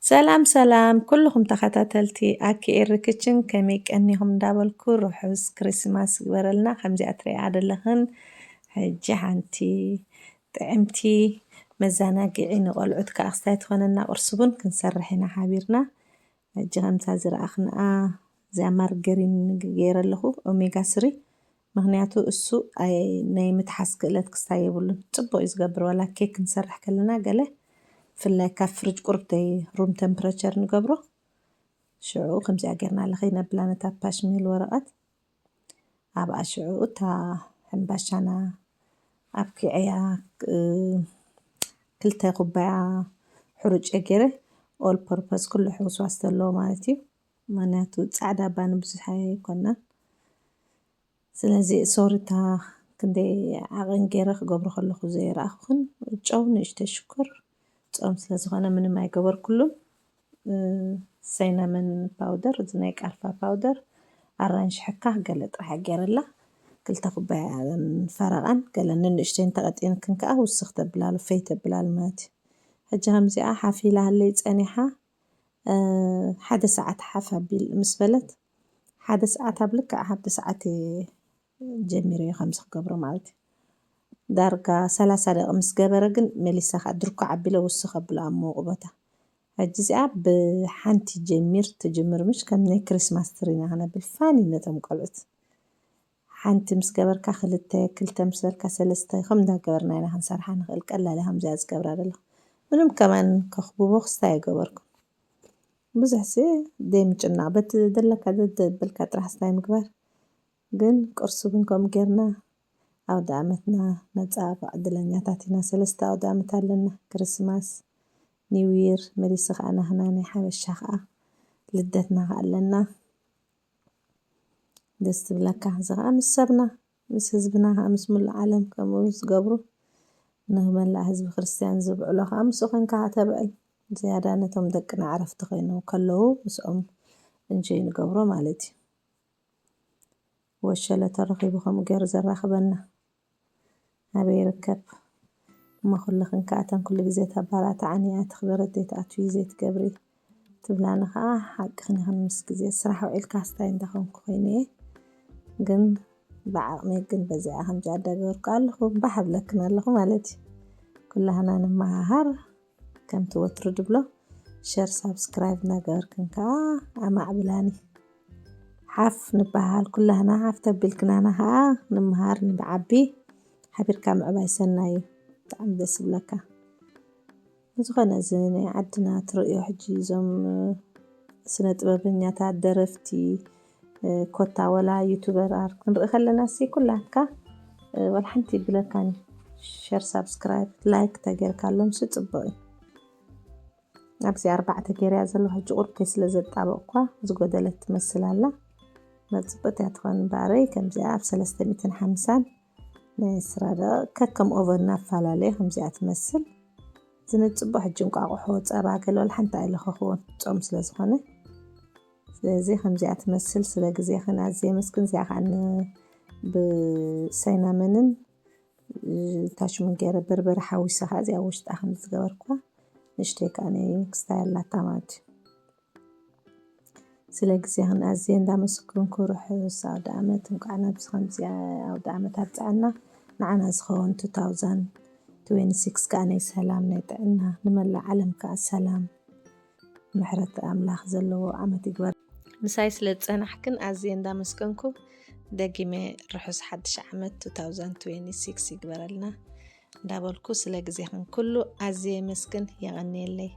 ሰላም ሰላም ኩልኹም ተኸታተልቲ ኣኪኤሪ ክችን፣ ከመይ ቀኒኹም እንዳበልኩ፣ ርሑስ ክሪስማስ ይግበረልና። ከምዚኣ ትሪኣ ዘለኽን ሕጂ ሓንቲ ጥዕምቲ መዘናግዒ፣ ንቆልዑት ከዓ ክስታይ ትኾነና ቁርሲ ቡን ክንሰርሕ ኢና ሓቢርና። ሕጂ ከምዛ ዝረኣኽንኣ እዚኣ ማርገሪን ገይረ ኣለኹ፣ ኦሜጋ ስሪ። ምኽንያቱ እሱ ኣይ-፣ ናይ ምትሓዝ ክእለት ክስታይ የብሉን። ጽቡቕ እዩ ዝገብር። ዋላ ኬክ ክንሰርሕ ከለና ገለ ብፍላይ ካብ ፍርጅ ቁርብተይ ሩም ተምፕረቸር ንገብሮ። ሽዑ ከምዚኣ ጌርና ለኸይ ነብላ ነታ ፓሽሜል ወረቐት። ኣብኣ ሽዑ እታ ሕምባሻና ኣብኪዐያ፣ እ፣ ክልተ ኩባያ ሕሩጭ ገይረ፣ ኦል ፐርፐስ ኩሉ ሕውስዋስ ዘለዎ ማለት እዩ። ምኽንያቱ ጻዕዳ ባኒ ብዙሕ ኣይኮነን። ስለዚ ሶሪታ ክንደይ ዓቐን ገይረ ክገብሮ ከለኹ ዘይረኣኹን፣ ጨው፣ ንእሽተይ ሽኮር፣ ጾም ስለ ዝኾነ ምንም ኣይገበርኩሉን። እ፣ ሰይናመን ፓውደር፣ እዚ ናይ ቃርፋ ፓውደር፣ ኣራንሽ ሕካ ገለ ጥራሕ ገይረላ። ክልተ ኩባያ ፈረቓን ገለ ንንእሽተይን ተቐጢንክን ከኣ ውስኽ ተብላሉ፣ ፈይ ተብላሉ ማለት እዩ። ሕጂ ከምዚኣ ሓፍ ኢላ ሃለይ ጸኒሓ፣ እ፣ ሓደ ሰዓት ሓፍ ኣቢል ምስ በለት፣ ሓደ ሰዓት ኣብ ልክዕ ሓደ ሰዓት እየ ጀሚረ እየ ከምዚ ክገብሮ ማለት እዩ። ዳርጋ ሰላሳ ደቂቕ ምስ ገበረ ግን መሊሳ ከዓ ድርኩዕ ኣቢለ ውስኽ ኣብሎ ኣብ ምዉቕ ቦታ። ሕጂ እዚኣ ብሓንቲ ጀሚር ትጅምር፣ ምሽ ከም ናይ ክሪስማስ ትሪና ክነብል ፋኒ ነቶም ቆልዑት። ሓንቲ ምስ ገበርካ ክልተ፣ ክልተ ምስ በልካ ሰለስተ፣ ከም እንዳገበርና ኢና ክንሰርሓ ንኽእል። ቀላል እያ ከምዚኣ ዝገብራ ዘለኹ። ምንም ከማን ከኽብቦ ክስታይ ኣይገበርኩን። ብዙሕ ሲ ደይ ምጭናቕ፣ በቲ ዘለካ ደደበልካ ጥራሕ ስታይ ምግባር። ግን ቁርሲ ቡን ከምኡ ጌርና ኣውደ ዓመትና ነጻብቕ ዕድለኛታት ኢና። ሰለስተ ኣውደ ዓመት ኣለና፣ ክርስማስ፣ ኒው ይር፣ መሊሲ ከኣ ናህና ናይ ሓበሻ ከኣ ልደትና ከኣ ኣለና። ደስ ትብለካ። እዚ ከኣ ምስ ሰብና፣ ምስ ህዝብና ከኣ ምስ ሙሉእ ዓለም ከምኡ ዝገብሩ ንመላእ ህዝቢ ክርስትያን ዝብዕሎ ከኣ ምስኡ ኮንካ ከኣ ተብዕል። ዝያዳ ነቶም ደቅና ዕረፍቲ ኮይኖም ከለዉ ምስኦም እንጆይ ንገብሮ ማለት እዩ። ወሸለ ተረኺቡ ከምኡ ገይሩ ዘራኽበና ኣበይ ይርከብ? እሞ ኩልኽን ከኣ እተን ኩሉ ግዜ ተባራትዓኒ፣ ኣትኽብሪ ኣደይ፣ ትኣትዊ ዘይትገብሪ ትብላኒ ከኣ ሓቅኽን ኢኽን። ምስ ግዜ ስራሕ ውዒልካ ስታይ እንዳኾንኩ ኮይነ እየ። ግን ብዓቕመይ ግን በዚኣ ከምዚኣ እንዳገበርኩ ኣለኹ፣ ባሕ እብለክን ኣለኹ ማለት እዩ። ኩላህና ንመሃሃር፣ ከምቲ ወትሩ ድብሎ፣ ሸር፣ ሳብስክራይብ እናገበርክን ከኣ ኣማዕብላኒ። ሓፍ ንበሃል ኩላህና፣ ሓፍ ተቢልክናና ከኣ ንምሃር፣ ንዓቢ፣ ሓቢርካ ምዕባይ ሰናይ እዩ። ብጣዕሚ ደስ ይብለካ። ዝኾነ እዚ ናይ ዓድና ትርእዮ ሕጂ እዞም፣ እ፣ ስነ ጥበበኛታት፣ ደረፍቲ፣ እ፣ ኮታ ወላ ዩቱበር ኣር ክንርኢ ከለና ሲ ኩላትካ፣ እ፣ ወላ ሓንቲ ይብለካን ሸር፣ ሳብስክራይብ፣ ላይክ ተገይርካሎም ሲ ጽቡቕ እዩ። ኣብዚ ኣርባዕተ ገይረያ ዘለኹ ሕጂ ቁርብተይ ስለ ዘጣበቕኳ ዝጎደለት ትመስል ኣላ። መጽብቕቲ እያ ትኾን እምበኣረይ ከምዚኣ ኣብ ሰለስተ ሚእትን ሓምሳን ናይ ዕስራ ደቂቕ ከከም ኦቨን እናፈላለየ ከምዚኣ ትመስል። ዝንጽቦ ሕጂ እንቋቑሖ፣ ጸባ፣ ገለ ወላ ሓንቲ ኣይለኸኽዎን ጾም ስለ ዝኾነ። ስለዚ ከምዚኣ ትመስል። ስለ ግዜኽን ኣዝየ የመስግን። እዚኣ ከኣ ን-፣ ብሳይናመንን ታሽሙን ገይረ በርበረ ሓዊሰ ከኣ እዚኣ ውሽጣ ከም ዝገበርኩዋ ንእሽተይ ከኣ ክስታይ ኣላታ ማለት እዩ። ስለ ግዜኽን ኣዝየ እንዳመስገንኩ ርሑስ ኣውደ ዓመት፣ እንኳዕ ናብዚ ከምዚ ኣውደ ዓመት ኣብፀዐና። ንዓና ዝኸውን two thousand twenty-six ከኣ ናይ ሰላም ናይ ጥዕና፣ ንመላእ ዓለም ከኣ ሰላም ምሕረት ኣምላኽ ዘለዎ ዓመት ይግበር። ምሳይ ስለ ዝጸናሕክን ኣዝየ እንዳመስገንኩ ደጊመ ርሑስ ሓድሽ ዓመት two thousand twenty-six ይግበረልና እንዳበልኩ ስለ ግዜኽን ኩሉ ኣዝየ የመስግን። የቐንየለይ።